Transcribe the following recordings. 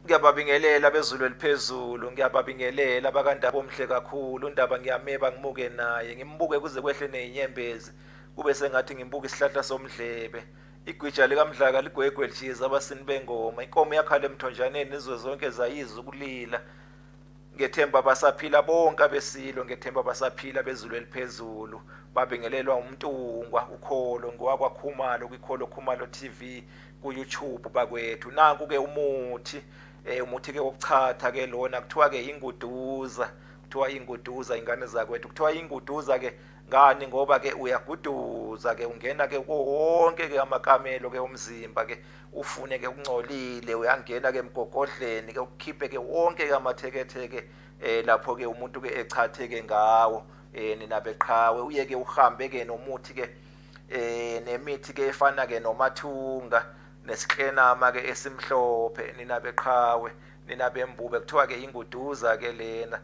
Ngiyababingelela bezulu eliphezulu, ngiyababingelela abakaNdaba omhle kakhulu. UNdaba ngiyameba ngimuke naye, ngimbuke kuze kwehle nezinyembezi, kube sengathi ngimbuka isihlahla somdlebe. Igwija likaMdlaka ligwegwe lijiza abasini bengoma, inkomo yakhala emthonjaneni izwe zonke zayizwa ukulila. Ngethemba basaphila bonke abesilo, ngethemba basaphila bezulu eliphezulu. Babingelelwa uMntungwa ukholo ngowakwaKhumalo kwiKholo Khumalo TV ku-YouTube bakwethu. Nanku-ke umuthi, umuthi-ke wokuchatha ke lona, kuthiwa-ke inguduza, kuthiwa inguduza ingane zakwethu, kuthiwa inguduza-ke ngani? Ngoba-ke uyaguduza-ke, ungena-ke wonke-ke amakamelo-ke omzimba-ke, ufune-ke ukungcolile, uyangena-ke emgogodleni-ke, ukhiphe-ke wonke-ke amatheketheke lapho-ke umuntu-ke echatheke ngawo, nina beqhawe. Uye-ke uhambe-ke nomuthi-ke, nemithi-ke efana-ke nomathunga nesiklenama-ke esimhlophe, nina beqhawe, nina bembube, kuthiwa-ke inguduza-ke lena.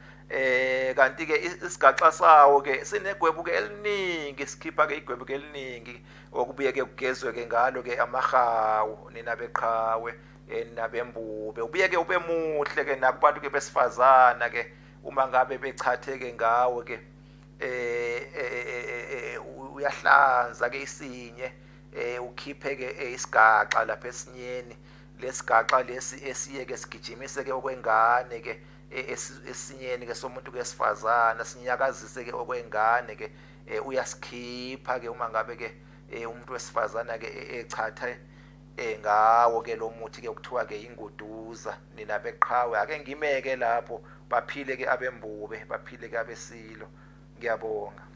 Kanti-ke isigaxa sawo-ke sinegwebu-ke eliningi, sikhipha-ke igwebu-ke eliningi okubuye-ke kugezwe-ke ngalo-ke amahawu, nina beqhawe, nina bembube. Ubuye-ke ube muhle-ke nakubantu-ke besifazana-ke uma ngabe bechatheke ngawo-ke, uyahlanza-ke isinye, ukhiphe-ke isigaxa lapha esinyeni. Lesigaxa lesi esiye-ke sigijimise-ke okwengane-ke esinyeni-ke somuntu wesifazana, sinyakazise-ke okwengane-ke, uyasikhipha-ke uma ngabe-ke umuntu wesifazana-ke echatha ngawo-ke lo muthi-ke kuthiwa-ke inguduza, nina beqhawe. Ake ngimeke lapho, baphile-ke abembube, baphile-ke abesilo. Ngiyabonga.